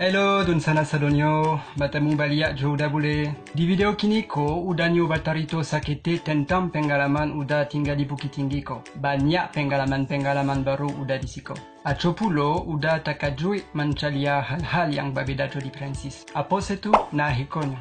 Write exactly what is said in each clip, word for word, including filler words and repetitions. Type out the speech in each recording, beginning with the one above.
Hello, dunsanak sadonyo, batamu baliak jo Uda Bule. Di video kini ko, Uda nyo bacarito saketek tentang pengalaman Uda tingga di Bukittinggi ko. Banyak pengalaman-pengalaman baru Uda di siko. Aco pulo, Uda takajuik mancaliak hal-hal yang babeda jo di Prancis. Apo se tu? Nah, ikonyo.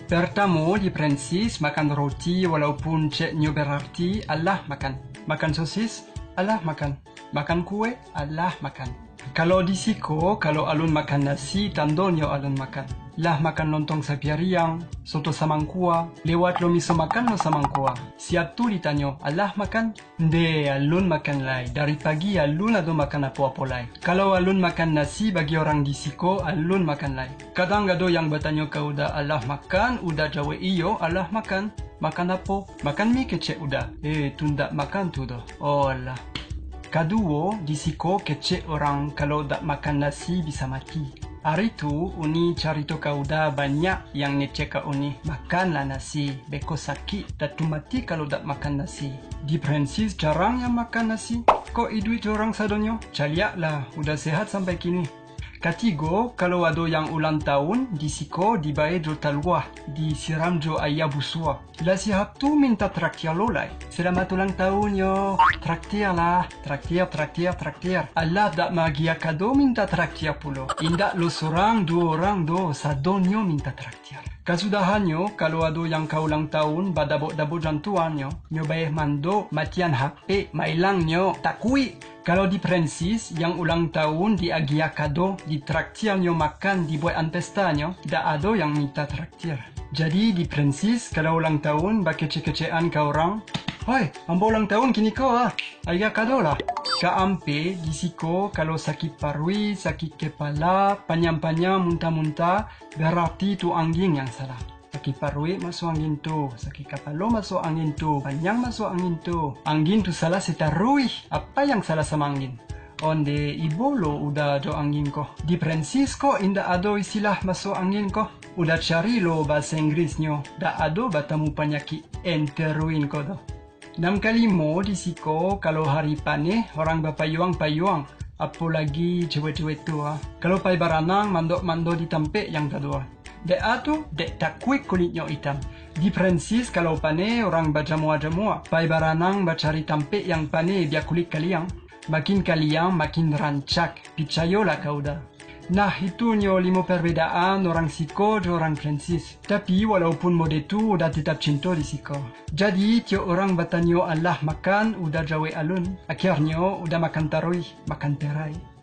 Pertamo, di Prancis, makan roti walaupun cek nyo berarti alah makan. Makan sosis, alah makan. Makan kue, alah makan. Kalau di siko, kalau alun makan nasi, tandonyo alun makan. Lah makan lontong sapiariang, soto samangkua, lewat lo miso makan lo samangkua. Siap tu ditanyo, alah makan? Nde, alun makan lai. Dari pagi alun ado makan apo-apo lai. Kalau alun makan nasi, bagi orang di siko, alun makan lai. Kadang ado yang batanyo ka Uda, alah makan? Uda jawek, iyo, alah makan. Makan apo? Makan mi kecek Uda. Eh, tu ndak makan tu doh. Oh alah. Kaduo, di siko kecek orang kalau dak makan nasi bisa mati. Ari tu, Uni carito ka Uda banyak yang ngecek ka Uni, makanlah nasi, beko sakik, datu mati kalau dak makan nasi. Di Prancis jarang yang makan nasi. Kok iduik jo urang sadonyo? Caliaklah, Uda sehat sampai kini. Katigo, kalau ado yang ulang tahun, di siko dibae jo taluah, disiram jo aia busua. Lah siap tu minta traktir lo lai. Selamat ulang tahun yo. Traktir lah, traktir, traktir, traktir. Alah dak maagiah kado minta traktir pulo. Indak lo surang, duo urang doh, sadonyo minta traktir. Kasudahannyo, kalau ado yang ka ulang tahun, badabok-dabok jantuannyo, nyo bae mandok, matian P, mailangnyo takuik. Kalau di Prancis, yang ulang tahun diagiah kado, ditraktirnyo makan, dibuekan pestanyo, dak ado yang minta traktir. Jadi di Prancis, kalau ulang tahun, bakecek-kecekan ka urang, "Hoi, ambo ulang tahun kiniko ah, agiah kado lah." Kaampe, di siko, kalau sakik paruik, sakik kepala, panyang-panyang, muntah-muntah, bararti tu anggin yang salah. Sakik paruik masuak anggin tu, sakik kapalo masuak anggin tu, panyang masuak anggin tu. Anggin tu salah sataruih. Apa yang salah samo anggin? Onde, ibo lo Uda jo anggin ko. Di Prancis ko indak ado istilah masuak anggin ko. Uda cari lo bahaso Inggrisnyo, dak ado batamu panyakik enteruin ko doh. Nan kalimo, di siko, kalau hari paneh, urang bapayuang-payuang, apo lai cewek-cewek tu, ah. Kalau pai baranang, mandok-mandok di tampek yang taduo. Dek a tu, dek takuik kulitnyo itam. Di Prancis, kalau paneh, urang bajamua-jamua, pai baranang bacari tampek yang paneh bia kulik kaliang. Makin kaliang, makin rancak. Picayolah ka Uda. Nah, itunyo limo parbedaan urang siko jo urang Prancis. Tapi, walaupun mode tu, Uda tetap cinto di siko. Jadi, tiok urang batanyo alah makan, Uda jawek alun. Akhirnyo, Uda makan taruih, makan perai.